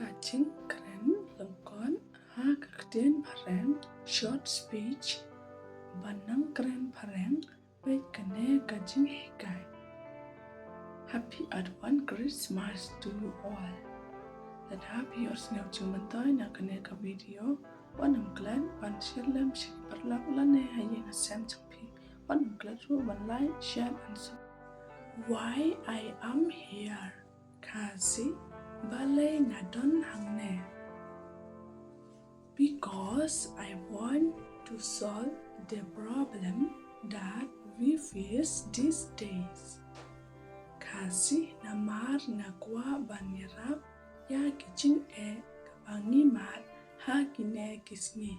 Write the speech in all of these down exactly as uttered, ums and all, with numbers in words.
Ka jingkren lyngkot ha ka ktien phareng, short speech, ba nang kren phareng, peit kane ka jinghikai. Happy advance Christmas to you all. Lada phi ïohsngew jingmyntoi na kane ka video, wat nym klet ban share lem sha ki paralok lane ha ïing ha sem jong phi. Wat nym klet ruh ban like, share and subscribe. Why I am here? Khasi, balei nga don hangne? Because I want to solve the problem that we face these days. Khasi, namar nga kwah ban ïarap ïa ki jingeh kaba ngi mad ha kine ki sngi.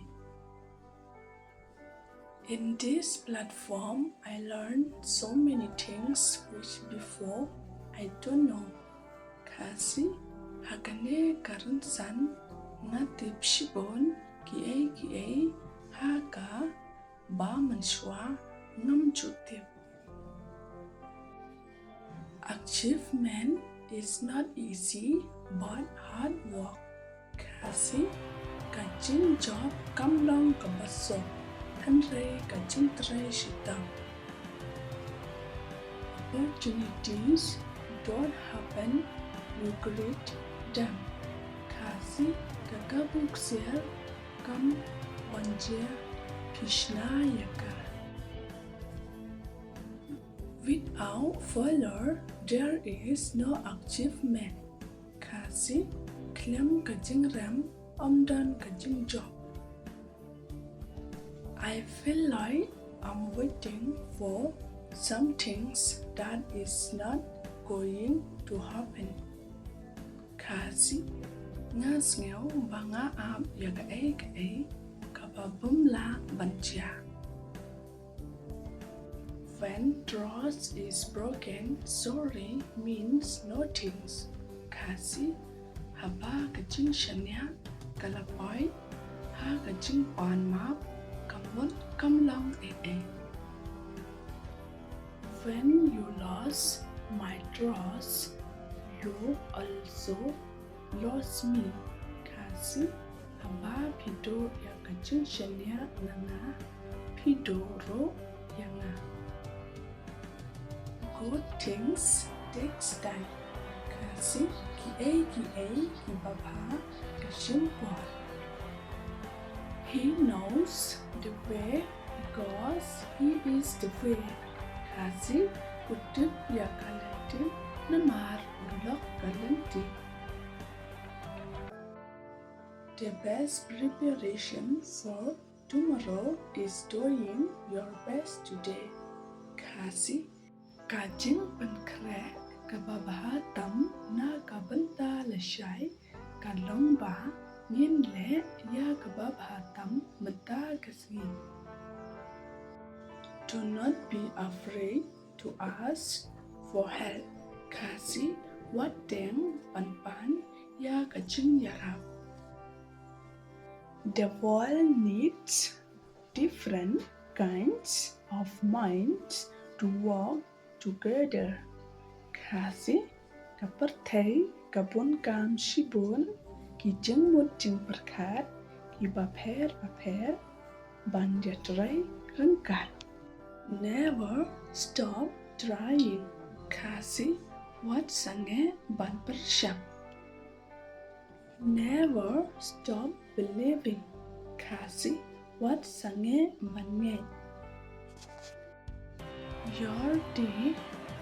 In this platform, I learned so many things which before I don't know. Khasi, ha kane ka rynsan nga tip shibun kiei kiei ha kaba mynshuwa ngam ju tip. Achievement is not easy but hard work. Khasi, ka jingjop kam long kaba suk, hynrei ka jingtrei shitom. Opportunities don't happen, you create them. Khasi, ka kabu ksiar kam wan jia, phi shna ïa ka. Without failure, there is no achievement. Khasi, khlem ka jingrem, ym don ka jingjop. I feel like I'm waiting for some things that is not going to happen. Khasi, nga sngew ba nga ap ïa kaei kaei kaba bym lah ban jia. When trust is broken, sorry means nothing. Khasi, haba ka jingshaniah ka la poi, ha ka jingpan map ka mut kam long ei ei. When you lost my trust, you also lost me. Khasi, haba phi duh ïa ka jingshaniah na nga, phi duh ruh ïa nga. Good things takes time. Khasi, kiei kiei kiba bha ka shim por. He knows the way because he is the way. Khasi, u tip ïa ka lynti namar u lok ka lynti. The best preparation for tomorrow is doing your best today. Khasi, ka jingpynkhreh kaba bha tam na ka bynta lashai ka long ba ngin leh ïa kaba bha tam mynta ka sngi. Do not be afraid to ask for help. Khasi, wat deng ban pan ïa ka jingïarap. The world needs different kinds of minds to work together. Khasi, ka pyrthei ka bun kam shibun ki jingmut jingpyrkhat kiba pher bapher ban ïatrei ryngkat. Never stop trying. Khasi, wat sangeh ban pyrshang. Never stop believing. Khasi, wat sangeh ban ngeit. Your day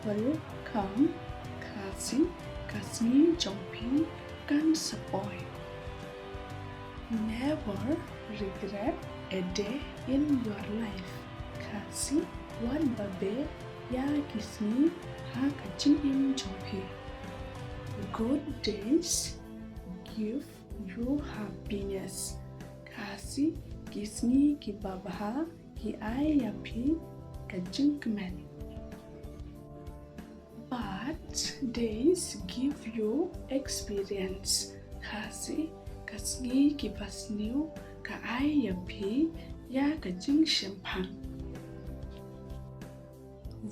will come. Khasi, ka sngi jong phi kan sa poi. Never regret a day in your life. Khasi, wat ba beh ïa ki sngi ha ka jingim jong phi. Good days give you happiness. Khasi, ki sngi kiba bha ki ai ïa phi ka jingkmen. Bad days give you experience. Khasi, ka sngi kiba sniew ka ai ïa phi ïa ka jingshemphang.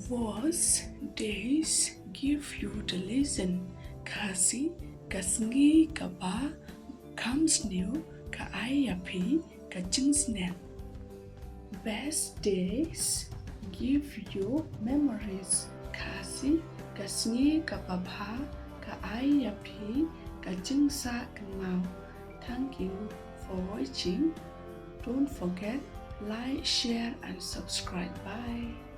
Worse days give you the lesson. Khasi, Ka sngi kaba kham sniew ka ai ïa phi ka jingsneng. Best days give you memories. Khasi, ka sngi kaba bha ka ai ïa phi ka jingsah kynmaw. Thank you for watching. Don't forget, like, share and subscribe. Bye.